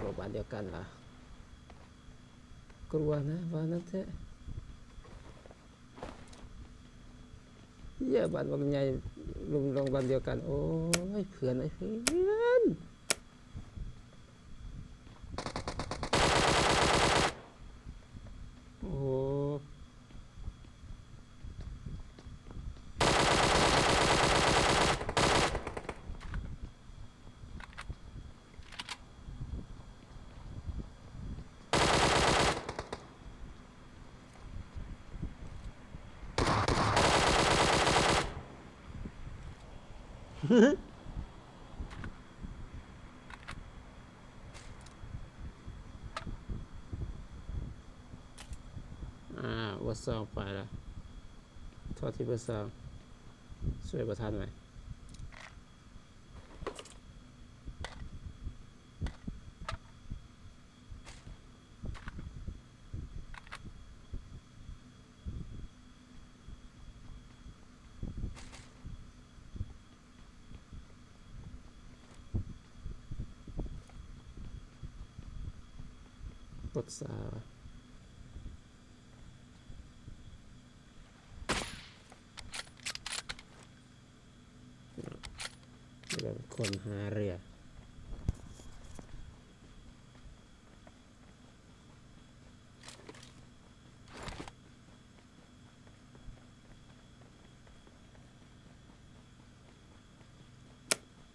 ໂລງບ້ານດຽວກັນລະ ກົວນະ ວ່ານັ້ນແທ້. ເຢ້ ບ້ານບັກໃຫຍ່ ລຸງ ໂລງບ້ານດຽວກັນ. ໂອ້ຍ ເພື່ອນເອີຍ ເພື່ອນ. ໂອ້ໂຫ. ອາ ເບີສອງໄປລະ ໂທດທີ່ເບີສອງ ຊ່ວຍບໍ່ທັນໄວ້. ກົດສາ ຄົນຫາເຮືອ.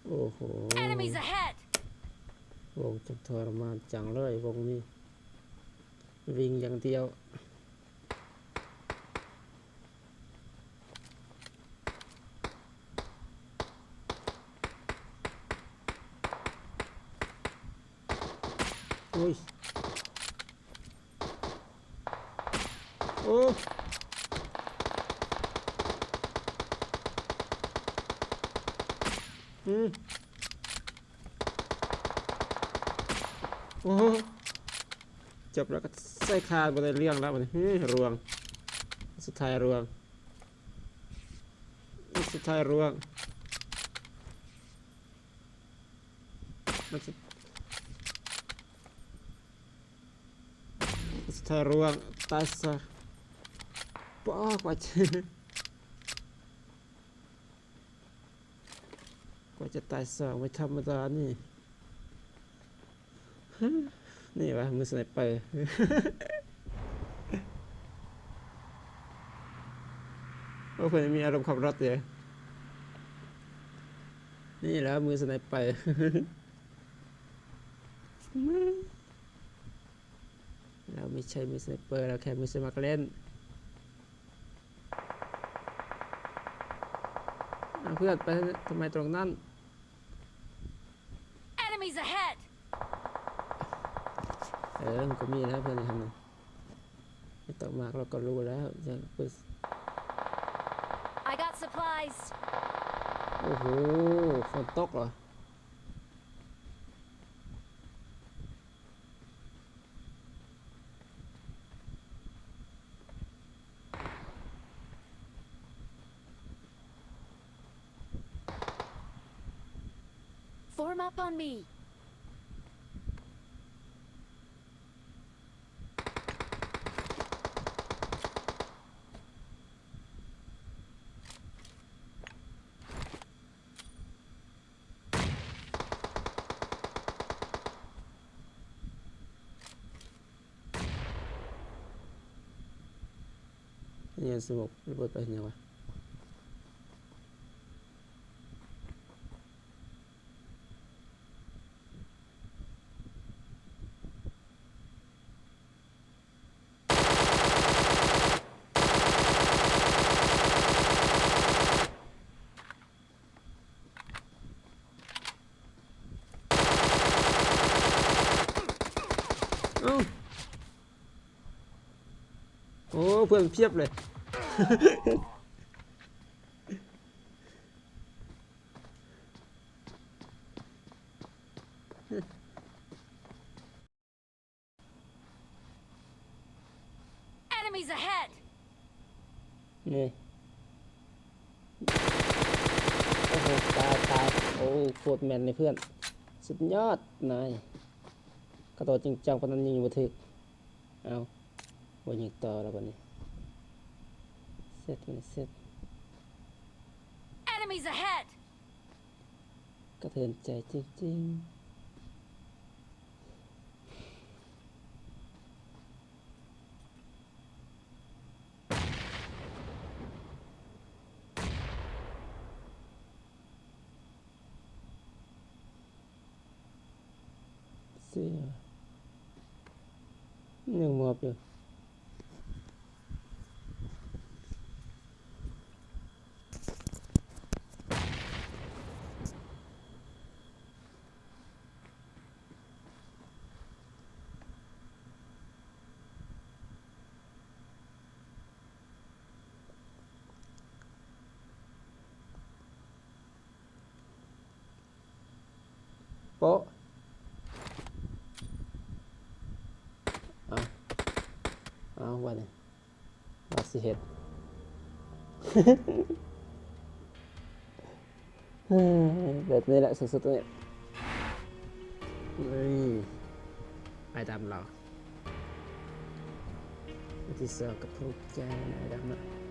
ໂອ້ໂຫ Enemies ahead! ວົງຈັກທໍລະມານຈັງເລີຍວົງນີ້ ວິ່ງຢ່າງດຽວ. ໂອ້ຍ ໂອ້ ອື ໂອ້ ຈົບແລ້ວກໍໃສ່ຄາ ບໍ່ໄດ້ເລື່ອງແລ້ວບັດນີ້. ຮວງ ສຸດທ້າຍຮວງ ສຸດທ້າຍຮ່ວງ ມັນສຸດ ສຸດທ້າຍຮ່ວງ ຕາຍຊະ. ປອກວ່າ ກວ່າຈະຕາຍສອງ ບໍ່ທຳມະດານີ້. ນີ້ຫວາ ມືສະໄນເປີ. ໂອ້ ເພິ່ນມີອາລົມຂັບລົດເດ້. ນີ້ແຫຼະມືສະໄນເປີ. ລາວບໍ່ໃຊ່ມືສະໄນເປີ ລາວແຄ່ມືສະໝັກຫຼິ້ນ. ເອົາ ເພື່ອນໄປທຳໄມຕົງນັ້ນ? Enemies ahead! ເອີ ມັນກໍມີແລ້ວເພື່ອນທຳນັ້ນ ໄປຕົກໝາກລາວກໍຮູ້ແລ້ວ. ຍັງ I got supplies. ໂອ້ໂຫ ຝົນຕົກເຫລອ? Form up on me. ເອີ ສະໂມກລະເບີດໄປເຮັດຫຍັງວະ?ເອົ້າ ໂອ້ ເພື່ອນພຽບເລີຍ. Enemies ahead! ນີ້ ໂອ້ໂຫ ຕາຍ ຕາຍ. ໂອ້ ໂຄດແມ່ນເລີຍເພື່ອນ ສຸດຍອດນາຍ. ກະໂຕຈິງຈັງປານນັ້ນຍິງບໍ່ຖືກ. ເອົ້າ ບໍ່ຍິງຕໍ່ແລ້ວບັດນີ້. ເຊັດ ເຊັດ Enemies ahead! ກະເທືອນໃຈຈິງໆ. ເສຍ ຍັງມອບຢູ່. ໂປະ ເອົາ ເອົາ ບາດນີ້ ວ່າຊິເຮັດ ແບບນີ້ແຫຼະ ສຸດໆ ນີ້ ເອີຍ ໄປຕາມລາວ. ທີ່ສອງກະທຸກໃຈນາຍດຳນະ.